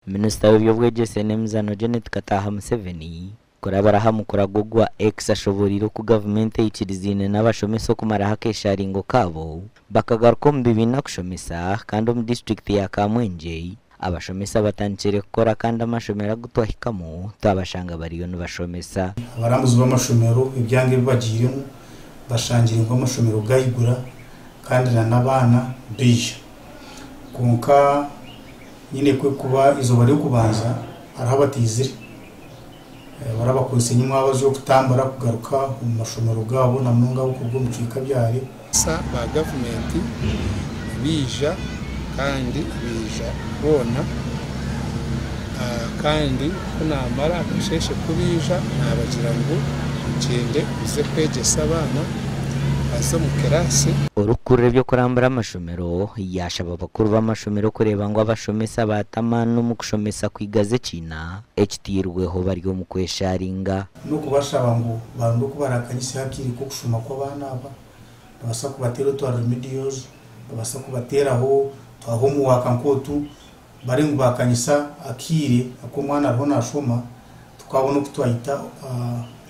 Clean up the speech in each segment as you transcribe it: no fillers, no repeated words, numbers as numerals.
Minisita w'eby'obwegyese n'emizaano Janet Kataaha Museveni kurabira aha mukura gwe ogwa X ashoboreire oku gavumenti eikiriziine n'abashomesa okumaraho akesharingo kaabo bakagaruka omu bibiina kushomesa kandi omu disiturikiti ya Kamwengye abashomesa batandikire kukora kandi amashomero agu twahikamu twabashanga bariyo nibashomesa. Abarambuzi b'amashomero ebyanga ebi bagiiremu bashangire ngu amashomero gaigura kandi n'abaana baija. Kwonka nyine kwe kuba eizooba ry'okubanza hariho abataizire. Barabakozesa enyimwabazi okutambura kugaruka omu mashomero gaabo na munonga abarikuruga omu bicweka bya hare. Ba gavumenti baija kandi baija boona kandi ku naamara akasheeshe ku baija naabagira ngu mugyende muze kwegyesa abaana baze omu kiraasi. Orikukurira eby'okurambura amashomero yaashaba abakuru b'amashomero kureeba ngu abashomesa baata amaani omu kushomesa kwigaza ekiina ekitairweho bari omu kwesharinga. N'okubashaba ngu baronde oku barakanyise akaire k'okushoma kw'abaana aba. Nibabaasa kubateeraho twa remedials, nibabaasa kubateeraho twa homework nk'otu, bari ngu baakanyisa akaire aku omwana ariho naashoma, tukaabona oku twahita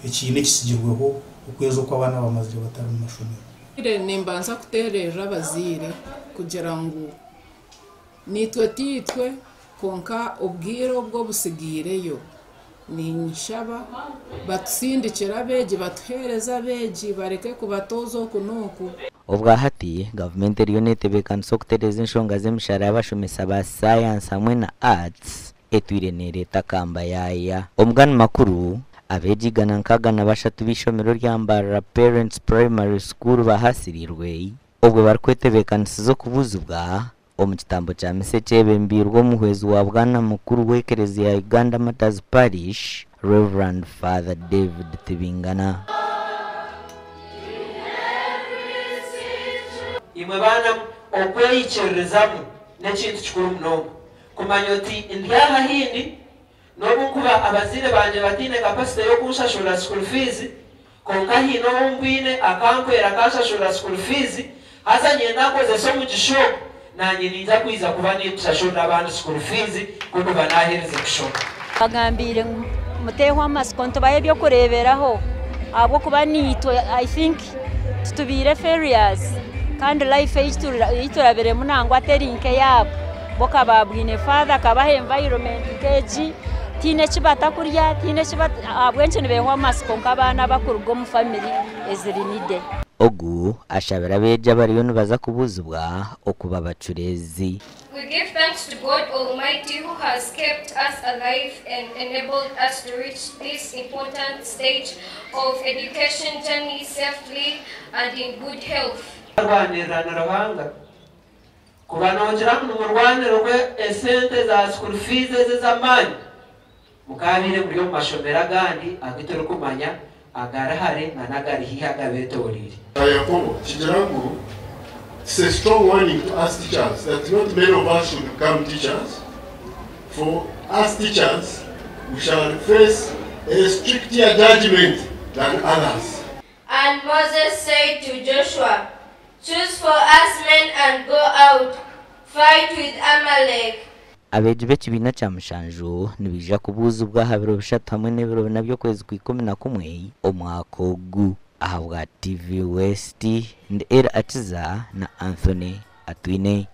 ekiina ekitsigirweho okwezi oku abaana bamazire batari mu mashomero. Nimbanza kuteererera abazaire kugira ngu niitwe tiitwe kwonka obwire obwo busigiireyo ninshaba batusindikire abeegi batuheereze abeegi bareke kubatooza oku n'oku. Obwahati gavumenti eriyo netebeekanisa okutereeza enshonga z'emishahara y'abashomesa ba sayansi hamwe na arts etwire neereeta akambayaaya. Omugani makuru, abeegi 163 b'eishomero rya Mbarara Parents Primary School bahasirirwe obwo barikwetebeekanisiza okubuuzibwa omu kitambo kya misa ekyebembeirwe omuhwezi wa bwana mukuru w'ekereziya ya Uganda Martyrs Parish, Rev. Father David Tibingana. Imwe baana okweyikiririzamu n'ekintu kikuru munonga. Kumanya oti ndi aha ahi ndi, n'obu nkuba abazaire bangye bataine capacity y'okunshashurira school fees, kwonka haine ou mbwine akankwera akanshashurira school fees, haza nyenda nkozesa omugisha ogu, naanye ninza kwiza kuba ninshashurira abandi school fees ku nduba naaherize kushoma. Bagambiire ngu muteehwe amatsiko nitubaha ebyokureeberaho ahabw'okuba niitwe I think titubiire failures kandi life ei turabiremu nangwa teri nk'eyaabo. Bo ka baabwine father akabaha environment nk'egi, tihaine eki batakurya, tihaine eki ahabw'enki nibeehwa amatsiko nk'abaana abakuruga omu family eziri needy. Ogu ashabire abeegi abariyo nibaza kubuuzibwa okuba abacureezi. We give thanks to God Almighty who has kept us alive and enabled us to reach this important stage of education journey safely and in good health. Rwanirira na Ruhanga kuba noogira ngu nimurwanirwe esente za school fees ezi ez'amaani, mukaabaire muri omu mashomero agandi agu turikumanya agari hare na n'agari haihi agabeetoreire. Yakobo kigira ngu it's a strong warning to us teachers that not many of us should become teachers. For us teachers, we shall face a stricter judgment than others. And Moses said to Joshua, "Choose for us men and go out, fight with Amalek." Abeegi b'ekibiina kya mushanju nibaija kubuuzibwa aha biro 3 hamwe n'ebiro 4 by'okwezi kwa 11 omwaka ogu. Ahabwa TV West, ndi Eri Akiza na Anthony Atwine.